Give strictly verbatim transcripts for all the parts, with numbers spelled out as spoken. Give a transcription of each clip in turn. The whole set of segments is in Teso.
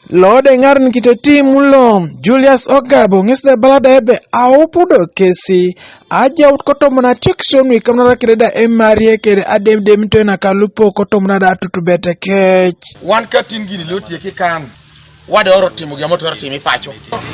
Lode ŋarin kitetim lo Julius Ogabo ŋes da balada ebe aupudo kesi ajaut kotomon atiokisio nuikamnara kede da emarie kede ademdemito nakalupo kotomon da atutubete kec. Wan katin gini lo tieki kan. Wade oro timo gima otwero timo i paco.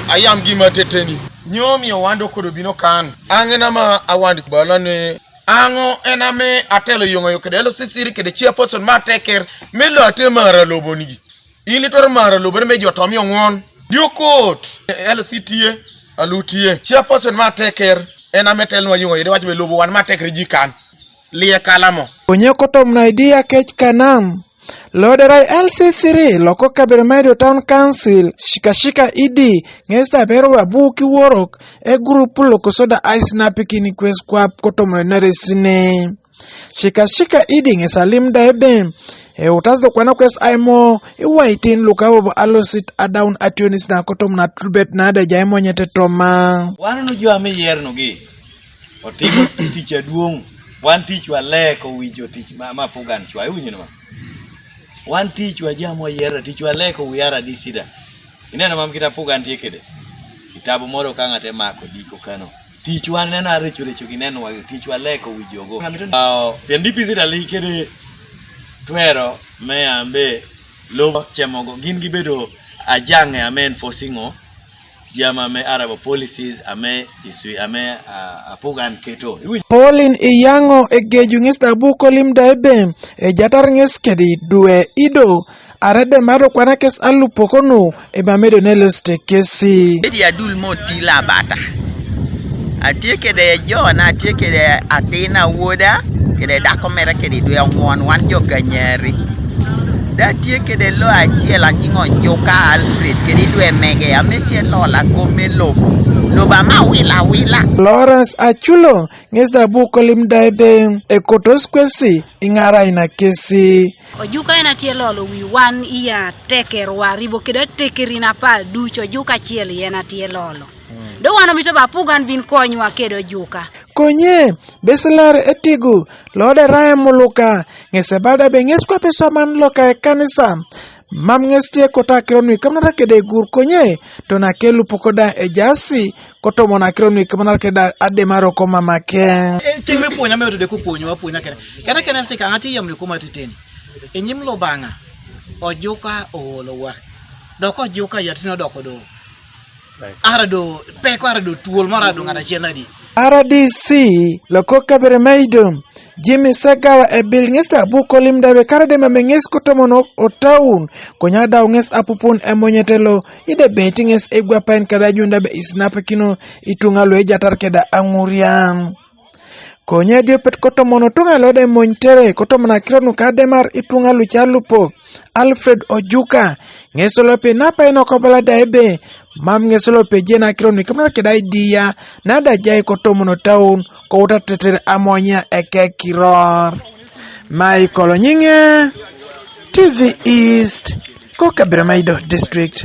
Ayam gima teteni. Nyo miyo wando kodo bino kan. Ang'e nama awandi kubala ni. Ang'o en ame atelo yong'o yo kede L C C kede chairperson ma teker me lo ate mara lobo nigi. In itwero mara lobo ne me jo tomi ong'won. Diokot. L C T A. Alutie. Chairperson ma teker. En ame telnwa yong'o yo de wacho be lobo wan ma tekre ji kan. Liye kalamo. Onye kotom na idiya kec kanam. Loderai L C three loko Kaberamaido Town Council, Shikashika Idi, ŋes da berwa bu kiworok, e gurup loko soda ais napikini kwes kwap kotomore naresine. Shikashika Idi ŋes alim da ebe, e utas do kwana kwes aimo, iwaitin luka bobo alosit adaun ationis na kotom na tulbet na da jaimo nyete toma. Wan nu jwa mi yer nu gi. Otimo tich aduong'. Wan tich waleko winjo tich ma, ma pugan chwa. Iwinjo ni ma? Wan tich wajamo yiero tich waleko we are a D C da. Ineno mam kita pugan tie kede. Kitabu moro ka ng'ate mako diko kano. Tich wan neno arecho recho gi neno wa tich waleko winjogo. Awo, pien D P C da li kede twero me ambe lobo chemogo gin gibedo ajang'e ame enforcing o. Jama me Arab policies ame iswi ame, ah, apugan keto. Iwinjo? Pauline Iyaŋo egeju ŋes da bu kolim da ebe ejatar ŋes kedi duwe ido arede mado kwana kes alupokonu ebe amedo nelos te kesi. Edi adul mo ti labata. Atye kede John, atye kede atin awoda, kede dako mere kede dwe ang'wen, wan jo Kanyari. Da tye kede lo acel anyiŋo Juka Alfred kede dwe mege ame tye lola kom me lobo. Lobo ama wila wila. Lawrence Aculo ŋes da bu kolim da ebe ekotos kwesi iŋara ina kesi. Ojuka en atye lolo wi wan iya tekerwa ribo kede atekerin apa duc ojuka acel yen atye lolo. Do wan omito ba apugan bin konywa kede ojuka. Konye, beselar etigu, lode rae muluka, ŋese bada be ŋes kwape soman loka e kanisa. Mam ŋes tie kota kiro nui kamnara kede gur konye, to na kelu poko da e jasi, kotomo na kiro nui kamnara kede ademaro ko mamake. En ceng me puonyo ame otude kupuonyo wa puonyo kene. Kene kene sika ŋati yam ni kuma teteni. Inyim lo baŋa, ojuka oolo wa. Doko ojuka yatino doko do. Ara do peko ara do tuol moro ara do ŋat achiel nadi. R D C loko Kaberamaido Jimmy Segawa ebil ŋes ta bu kolim dawe kara de mame ŋes kotomono o taun konya daw ŋes apupun emonyete lo ide beti ŋes egwapain kada junda be isinapekino ituŋa lo ejatar keda aŋurian. Konye diopet kotomono tuŋa lo de monytere kotomono akiro nuka demar ituŋa luca lupok Alfred Ojuka ŋes lope napaino kobala da ebe mam ŋes lope je nakiro nuke mara keda idiya nada jai kotomono taun ko utatetere amonya eke kiror. Michael Onyinge, T V East, ko Kaberamaido District.